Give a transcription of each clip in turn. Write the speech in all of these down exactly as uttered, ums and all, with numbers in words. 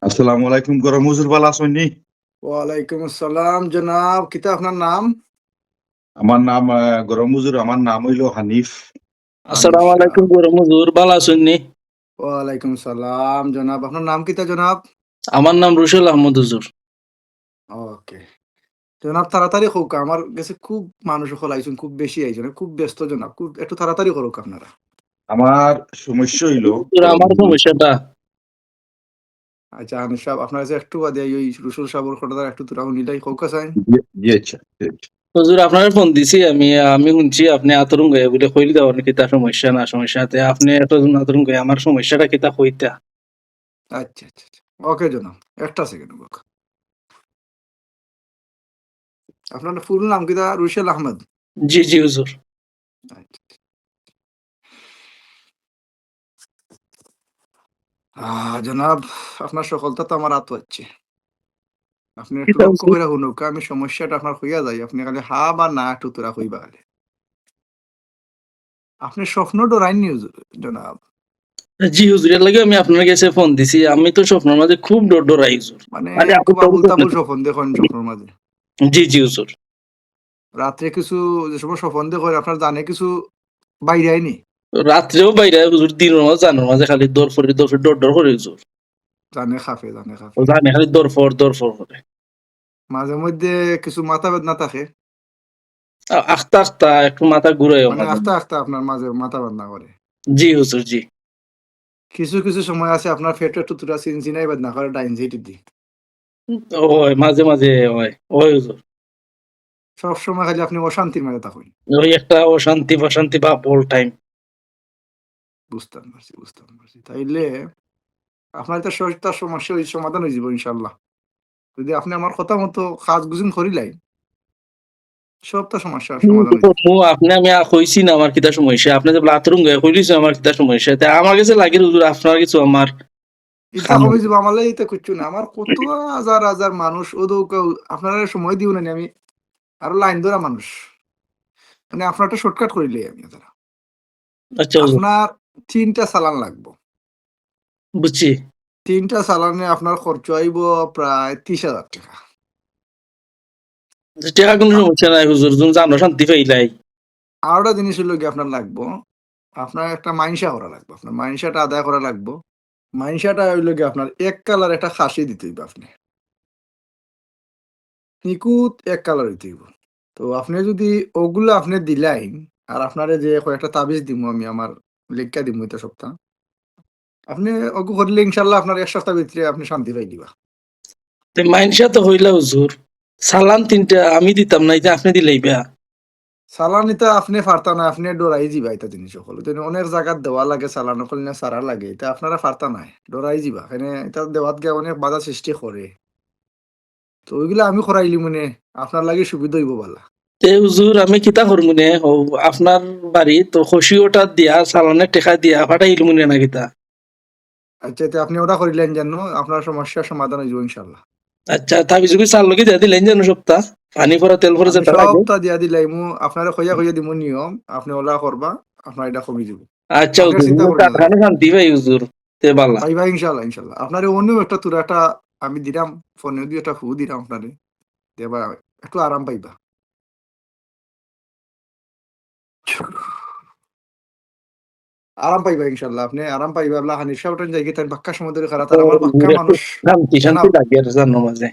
আসসালামু আলাইকুম, গরম হুজুর, ভালা আছইন নি? ওয়ালাইকুম আসসালাম জনাব, কিতা আপনার নাম? আমার নাম, আহ, গরম হুজুর, আমার নাম অইলো হানিফ। আসসালামু আলাইকুম গরম হুজুর, ভালা আছইন নি? ওয়ালাইকুম সালাম জনাব, আপনার নাম কিতা জনাব? আমার নাম রুশেল আহমদ হুজুর। ওকে জনাব, তাড়াতাড়ি কউক্কা, আমার গেছে খুব মানুষ অকল আইছইন, খুব বেশি আইছইন, খুব ব্যস্ত জনাব, খুব একটু তাড়াতাড়ি করউক্কা আপনারা। আমার সমস্যা অইলো, হুজুর, আমার সমস্যাটা। আচ্ছা, হানিফ সাব, আপনার গেছে একটু বাদে ওই রুশেল সাবর কথাটা একটু থুড়া হুনিলাই, কউক্কা চাইন। জি, জি, আচ্ছা, জি, আচ্ছা। হুজুর, আপনারে ফোন দিছি আমি, আমি হুনছি আপনে আতরুঙ্গাইয়া বুলে কইল দেওয়ার নাকি তার সমস্যা না, সমস্যা তে আপনে এতজন আতরুঙ্গাইয়া আমার সমস্যাটা কিতা কইতা। আচ্ছা, আচ্ছা, আচ্ছা। ওকে জনাব, একটা সেকেন্ড, ওকে। আপনার ফুল নাম কিতা? রুশেল আহমদ? জি, জি, হুজুর। আচ্ছা। আহ, জনাব, আপনার সকলতা তো আমার আতো আছে। আপনে একটু কিতা লক্ষ্য হুজুর? কইরা হুনউক্কা, আমি সমস্যাটা আপনার কইয়া যাই, আপনে খালি হা বা না একটু থুড়া কইবা খালি। আপনে স্বপ্ন ডরাইন নি হুজুর, জনাব? জি হুজুর, এর লাগি আমি আপনার গেছে ফোন দিছি। আমি তো স্বপ্নর মাঝে খুব ডর ডরাই হুজুর। মানে, মানে, আপনি খুব তো আবুল তাবুল স্বপ্ন দেখইন স্বপ্নর মাঝে? জি, জি হুজুর। রাত্রে কিছু যে সময় স্বপ্ন দেখইন, আপনার জানে কিছু বাইরায় নি? রাত্রেও বাইরায় হুজুর, দিনর মাঝে জানর মাঝে খালি দরফরি দরফরি ডর ডর করে হুজুর। জানে কাঁপে, জানে কাঁপে। ও জানে খালি দরফর দরফর করে। মাঝে মধ্যে কিছু মাথা বেদনা থাকে? আ-, আখতা আখতা একটু মাথা ঘুরাইও মানে মাঝে আখতা মধ্যে। আখতা আপনার মাঝে মাথা বেদনা করে? জি হুজুর, জি। কিছু কিছু সময় আছে আপনার পেটো একটু থুড়া চিনচিনাই বেদনা করে, ডাইন সাইডেদি। অয়, মাঝে মাঝে অয়, অয় হুজুর। সব সময় খালি আপনে অশান্তির মাঝে থাকইন? ওই একটা অশান্তি, অশান্তি ভাব all time। বুঝতাম পারছি, বুঝতাম পারছি। তাইলে আপনার তো স-, তার সমস্যা ওই সমাধান অইযিবো ইনশাআল্লাহ। যদি আপনে আমার কথা মতো কাজ গুজুম করিলাইন, সবতা সমস্যার সমাধান অইযিবো। আপনে আমি আ-, কইছি না আমার কিতা সমস্যা, আপনে যে আতরুঙ্গাইয়া কইলিছো আমার কিতা সমস্যা, তে আমার গেছে লাগের হুজুর আপনার কিছু আমার ইতা কমিযিবো, আমার লাগি ইতা কিচ্ছু না। আমার কত হাজার হাজার মানুষ, ও তো কেউ আপনারে সময় দিও না নি, আমি আরো লাইন ধরা মানুষ। মানে আপনারটা shortcut করিলাই আমি। আচ্ছা, হুজুর। আপনার তিনটা চালান লাগবো। বুঝছি। তিনটা চালানে আপনার খরচ অইবো প্রায় ত্রিশ হাজার টেকা। টেকা কুনু সমস্যা নাই হুজুর, তুমি জানো শান্তি পাইলাই। আরোটা জিনিস অইলো গিয়া আপনার লাগবো, আপনার একটা মাইনষা করা লাগবো, আপনার মাইনষাটা আদায় করা লাগবো। মাইনষাটা অইলো গিয়া আপনার এক কালার একটা খাসি দিতে অইবো আপনে। নিখুঁত এক কালার অইতে অইবো। তো আপনে যদি ওগুলা আপনে দিলাইন, আর আপনারে যে কয়েকটা তাবিজ দিমু আমি, আমার লেখিয়া দিমু ইতা সবতা। আপনে ওগু করিলে ইনশাআল্লাহ আপনার এক সপ্তাহ ভিতরে আপনে শান্তি পাইলিবা। তে মাইনষা তো কইলা হুজুর, চালান তিনটা আমি দিতাম না, ইতা আপনে দিলাইবা। চালান ইতা আপনে পারতা না, আপনে ডরাই যিবা ইতা জিনিস অকল। অনেক জাগাত দেওয়া লাগে, চালান অকল না ছাড়া লাগে, ইতা আপনারা পারতা নায়, ডরাই যিবা। কেনে ইতা দেওয়াত গিয়া অনেক বাধা সৃষ্টি করে। তো ওইগুলা আমি করাইলিমুনে, আপনার লাগি সুবিধা অইবো বালা। তে হুজুর, আমি কিতা করমুনে? ও, আপনার বাড়ি তো খুশি ওটা দিয়া, চালানের টেকা দিয়া, ফাটাইলিমুনে না কিতা? আচ্ছা, তে আপনে ওটা করিলাইন যেন, আপনার সমস্যার সমাধান অইযিবো ইনশাআল্লাহ। আচ্ছা, তাবিজ উবিজ চার লগে দিয়া দিলাইন যেন সবতা, পানি পড়া, তেল পড়া আমি যেটা লাগে। সবতা দিয়া দিলাইমু, আপনারে কইয়া কইয়া দিমু নিয়ম, আপনে ওলা করবা, আপনার ইটা কমিযিবো। আচ্ছা, আপনার হুজুর, চিন্তা হুজুর, করবেন না। তার কারণে শান্তি পাই হুজুর। তে বালা। পাইবা ইনশাআল্লাহ, ইনশাআল্লাহ। আপনারে অন্য একটা থুড়া একটা আমি দিলাম, ফোনে দি একটা ফু দিলাম আপনারে। দেবা, একটু আরাম পাইবা। আরাম পাইবা ইনশাআল্লাহ, আপনে আরাম পাইবা। আল্লাহ হানিফ সাহেব ওটা যাই কি তাই বাক্কা সময় ধরে খারাপ, তার আমার ও, বাক্কা হুজুর, একটু মানুষ। শান্তি, শান্তি জনাব, লাগে আর জানো মাঝে।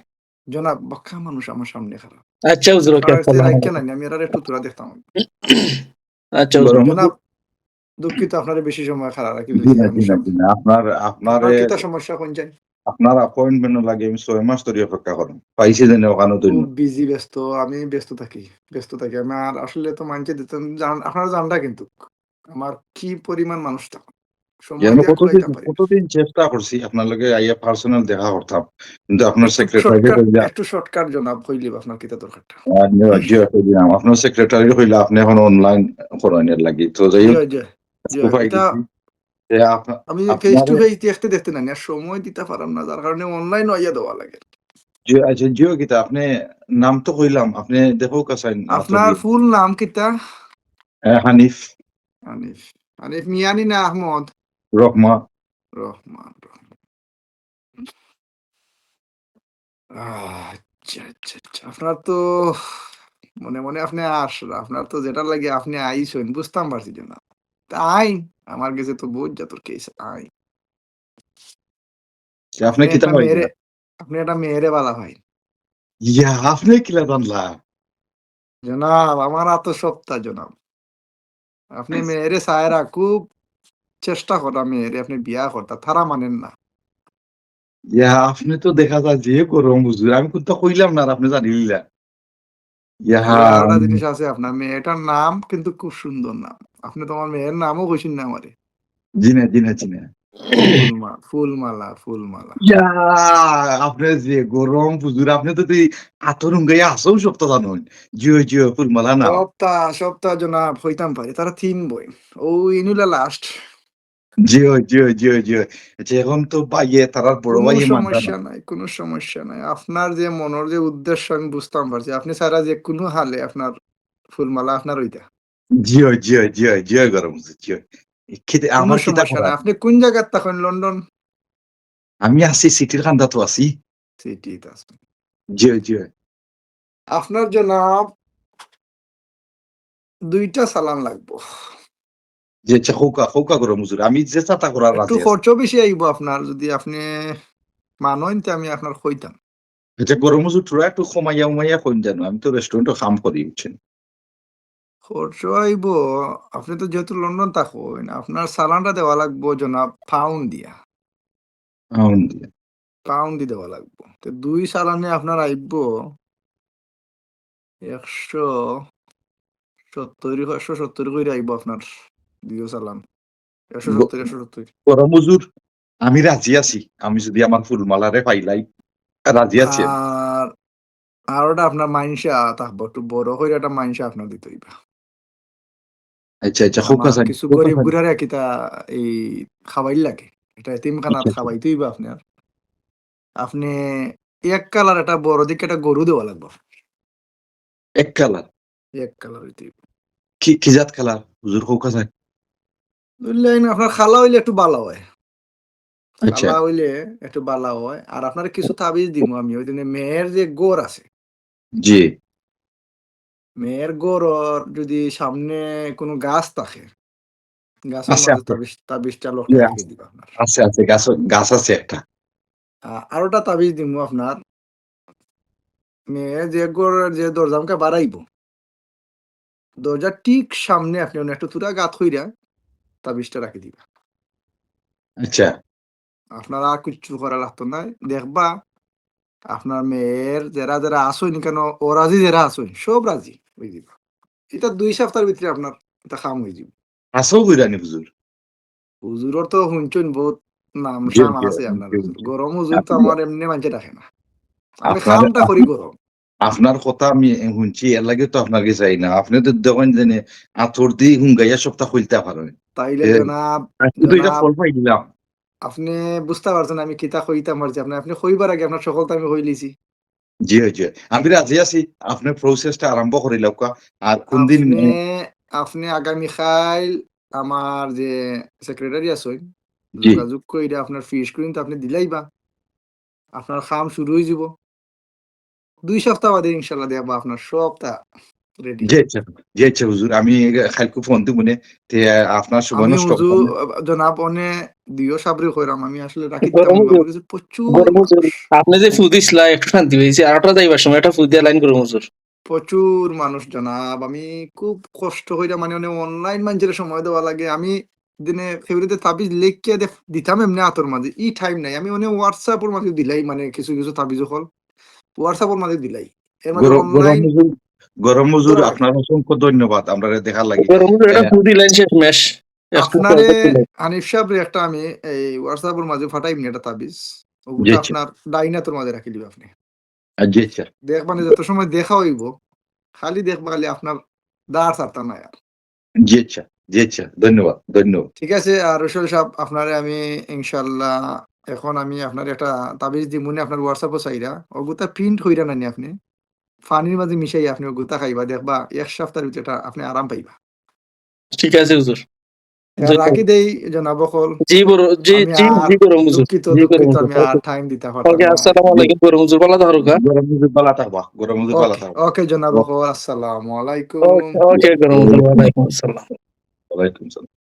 জনাব, বাক্কা মানুষ আমার সামনে খারাপ। আচ্ছা, হুজুর, ওকে, আপনার কাছে আসসালামু রাখেন আলাইকুম। না, আমি এরারে একটু থুড়া দেখতাম। আচ্ছা, হুজুর। জনাব, দুঃখিত, আপনারে বেশি সময় খারাপ রাখি জি ফেলছি না, আমি জি না, সব। জি না। আপনার, আপনার আপনার এ, কিতা সমস্যা কোন চাই? আপনার appointment লাগে আমি ছয় মাস ধরে অপেক্ষা করি। পাইছি জানি ওখানে তো খুব নেই। Busy, ব্যস্ত, আমি ব্যস্ত থাকি, ব্যস্ত থাকি। আমি আর আসলে তো মাইনষে দিতাম, জান-, আপনারা জানরা কিন্তু আমার কি পরিমাণ মানুষ থাকে। সময় যে আমি দিয়ে আসলে কতদিন, এটা পারি না। কতদিন চেষ্টা করছি আপনার লগে আইয়া personal দেখা করতাম, কিন্তু আপনার একটু secretary shortcut, কইলা একটু shortcut জনাব কইলিবা আপনার কিতা দরকারটা। আহ, জি, জি, কইলাম, আপনার secretary কইলা আপনি এখন online করানোর লাগি। তো যাই হোক, জি, জি, জি, উপায় এটা কি? যে আপ-, আমি face to আপনার face দেখতে দেখতে না, আর সময় দিতে পারাম না, যার কারণে online আইয়া দেওয়া লাগে। জি, আচ্ছা, জিও কিতা, আপনি নাম তো কইলাম, আপনি দেখো কাছাইন, আপনার full নাম কিতা? হ্যাঁ, হানিফ। হানিফ। হানিফ মিয়ানি না আহমদ? রহমান। রহমান, রহমান। আহ, আচ্ছা, আচ্ছা, আচ্ছা। আপনার তো মনে মনে আপনি আস-, আপনার তো যেটা লাগে আপনি আইসইন, বুঝতাম পারছি যে না। তা আইন, আমার গেছে তো বহুত জাতর কেস আইন। তে আপনে আপনি কিতা একটা কইলা? মেয়েরে, আপনি একটা মেয়েরে বালা পাইন। ইয়া, আপনে কিলা জানলা? জনাব, আমার আতো সবতা জনাব। আপনি আচ্ছা। মেয়েরে চায়রা খুব চেষ্টা করা মেয়েরে আপনি বিয়া করতা, তারা মানেন না। ইয়া, আপনে তো দেখা যায় যে গরম হুজুর, আমি কুন্তা কইলাম না আর আপনে জানিলিলা। ইয়া। আরো আরোটা জিনিস আছে আপনার মেয়েটার নাম কিন্তু খুব সুন্দর নাম। আপনি তো আমার মেয়ের নামও কইছেন না আমারে। জি না, জি না, জি না। ফুলমা-, ফুলমালা, ফুলমালা। ইয়া, আপনে যে গরম হুজুর, আপনে তো তুই আতর উঙ্গাইয়া আসল সবতা জানইন। জিও, জিও, ফুলমালা না। সবতা, সবতা জনাব হইতাম পারে। তারা তিন বই। ও ইনুলা লাস্ট। জিও, জিও, জিও, জিও। আচ্ছা, এখন তো ভাইয়ে, তারার বড় কোনো ভাইয়ে মানতা না। সমস্যা নাই, কোনো সমস্যা নাই। আপনার যে মনের যে উদ্দেশ্য আমি বুঝতাম পারছি। আপনি ছাড়া যে কোনো হালে আপনার ফুলমালা আপনার ওইটা। জিও, জিও, জিও, জিও, গরম হুজুর, জিও। এই খিদে-, কোনো আমার কিতা সমস্যা করার? নাই। আপনি কোন জায়গার তখন? লন্ডন? আমি আছি, সিটির কান্দাত আছি। সিটিত আছেন। জিও, জিও। আপনার জনাব দুইটা সালান লাগবো। জি, আচ্ছা, কউক্কা, কউক্কা গরম হুজুর। আমি যে চাতা করার একটু রাজি আছি। খরচ বেশি আইবো আপনার, যদি আপনি মানইন, তে আমি আপনার কইতাম। আচ্ছা, গরম হুজুর, থুড়া একটু কমাইয়া উমাইয়া কইন জানো, আমি তো রেস্টুরেন্টও কাম করি, বুঝছেন? খরচ আইবো, আপনি তো যেহেতু লন্ডন থাকইন, আপনার সালানটা দেওয়া লাগবো জনাব পাউন্ড দিয়া। পাউন্ড দিয়া। পাউন্ড দি দেওয়া লাগবো। তো দুই সালানে আপনার আইবো একশো সত্তর, একশো সত্তর কইরা আইবো আপনার দুইও সালান। একশো সত্তর, গ-, একশো সত্তর। গরম হুজুর, আমি রাজি আছি। আমি যদি আমার ফুলমালারে পাইলাই, রাজি আছি আমি। আর, আর ওটা আপনার মাইনষে থাকবো, একটু বড় কইরা একটা মাইনষে আপনার দিতে অইবা। আচ্ছা, আচ্ছা, আমার কউক্কা চাই, কিছু কউক্কা গরিব চাই। গুড়ারে কিতা এই খাবাইর লাগে, এটা এতিমখানাত আচ্ছা, আচ্ছা। খাবাইতে অইবা আপনার। আপনি এক কালার একটা বড় দিকে একটা গরু দেওয়া লাগবো। এক কালার? এক কালার হইতে অইবো। কি, কি জাত কালার? হুজুর কউক্কা চাই। বুঝলেন, আপনার কালা হইলে একটু ভালা হয়। আচ্ছা। কালা হইলে একটু ভালা হয়। আর আপনারে কিছু তাবিজ দিমু আমি, ওই দিনে মেয়ের যে ঘর আছে। জি। মেয়ের ঘরর যদি সামনে কোনো গাছ থাকে, গাছর আছে, মাঝে আছে। তাবিজ, তাবিজটা লটকাই ইয়া, রাখি দিবা আপনার। আছে, আছে, গাছ, গাছ আছে একটা। আ-, আরোটা তাবিজ দিমু আপনার। মেয়ে যে ঘরর যে দরজা মুখে বাড়াইবো, দরজার ঠিক সামনে আপনি অনে একটু থুড়া গাত কইরা তাবিজটা রাখি দিবা। আচ্ছা। আপনার আর কিচ্ছু করা লাগতো নায়। দেখবা, আপনার মেয়ের যেরা যেরা আছইন কেন, অরাজি যেরা আছইন, সব রাজি হই দিবা। এটা দুই সপ্তাহর ভিতরে আপনার এটা কাম হই যাইবো। আছেও কইরা নি হুজুর? হুজুরর তো হুনছইন বহুত নাম জি, শাম জি, আছে আপনার জি, হুজুর। জি। গরম হুজুর তো আপনি আমার এমনে মানষে ডাকে না। আমি আপনার, কামটা করি গরম। আপনার কথা আমি হুনছি, এর লাগি তো আপনার গেছে আই না। আপনি তো দেখইন যে নে, আতর দি হুঙ্গাইয়া সবতা কইতা পারেন। তাইলে এ, জনাব, আজকে তো এটা জনাব, ফল পাই দিলাম। আপনি বুঝতা পারছেন আমি কিতা কইতাম পারছি। আপনি, আপনি কইবার আগে আপনার সকলতা আমি কইলিছি। জি, জি। আমি রাজি আছি। আপনি প্রসেসটা আরম্ভ করি লাউক্কা। আর কোন দিন আপনি, আপনি আগামী কাইল আমার যে সেক্রেটারি আছইন, জি। যোগাযোগ কইরা আপনার ফিস করিন তো আপনি দিলাইবা। আপনার কাম শুরু হই যাব। দুই সপ্তাহ বাদে ইনশাআল্লাহ দেখবা আপনার সবটা রেডি। জি আচ্ছা, জি আচ্ছা হুজুর, আমি কাইলকু ফোন দিমু নে, তে আপনার সময় আমি নষ্ট হুজুর, করতাম না। জনাব অনে দিও সাবরি কইরাম, আমি আসলে রাখি গরম দিতাম না, হুজুর, আমার কাছে প্রচুর গরম হুজুর, মানুষ। আপনি যে ফু দিছলা একটু শান্তি পাইছি, আর একটা যাইবার সময় একটা ফু দিয়া লাইন গরম হুজুর। প্রচুর মানুষ জনাব, আমি খুব কষ্ট কইরা মানে অনে অনলাইন মানষরে সময় দেওয়া লাগে, আমি দিনে ফেব্রুয়ারিতে তাবিজ লেখিয়া দে-, দিতাম এমনি আতর মাঝে, ই টাইম নাই। আমি মানে WhatsApp-র মাঝে দিলাই, মানে কিছু কিছু তাবিজ অকল WhatsApp-র মাঝে দিলাই। এর মাঝে গরম, গরম অনলাইন হুজুর, গরম হুজুর, করা লাগে। আপনার অসংখ্য ধন্যবাদ, আমরারে দেখার লাগি। গরম হুজুর, এটা এ, দুই লাইন শেষ মেশ। একটু আপনারে, কল করতে হবে। হানিফ সাহেবরে একটা আমি এই WhatsApp-র মাঝে ফাটাইমু একটা তাবিজ। ওগুলা জি, জি। আপনার ডাইন আতর মাঝে রাখি দিবা আপনি। আ, জি, আচ্ছা। দেখবা নি যত সময় দেখা হইব, খালি দেখবা খালি আপনার দাঁড় ছাড়তা নাই আর। জি, আচ্ছা। জি, আচ্ছা। ধন্যবাদ, ধন্যবাদ। ঠিক আছে, আর রসুল সাহেব, আপনারে আমি ইনশাআল্লাহ এখন আমি আপনারে একটা তাবিজ দিমু নে, আপনার WhatsApp-ও চাইরা। ওগুতা প্রিন্ট কইরা নানি আপনি। পানির মাঝে মিশাইয়া আপনি ওগুতা খাইবা, দেখবা এক সপ্তাহের ভিতরে এটা আপনি আরাম পাইবা। ঠিক আছে হুজুর। রাখি দেই জনাব অকল। জি বড়, জি, জি, জি গরম হুজুর। দুঃখিত, জি গরম হুজুর। ওকে, আসসালামু আলাইকুম গরম হুজুর, ভালা থাকবা। গরম হুজুর ভালা থাকবা, গরম হুজুর ভালা থাকবা। ওকে জনাব অকল, আসসালামু আলাইকুম। ওকে গরম হুজুর, ওয়ালাইকুম আসসালাম। ওয়ালাইকুম আসসালাম।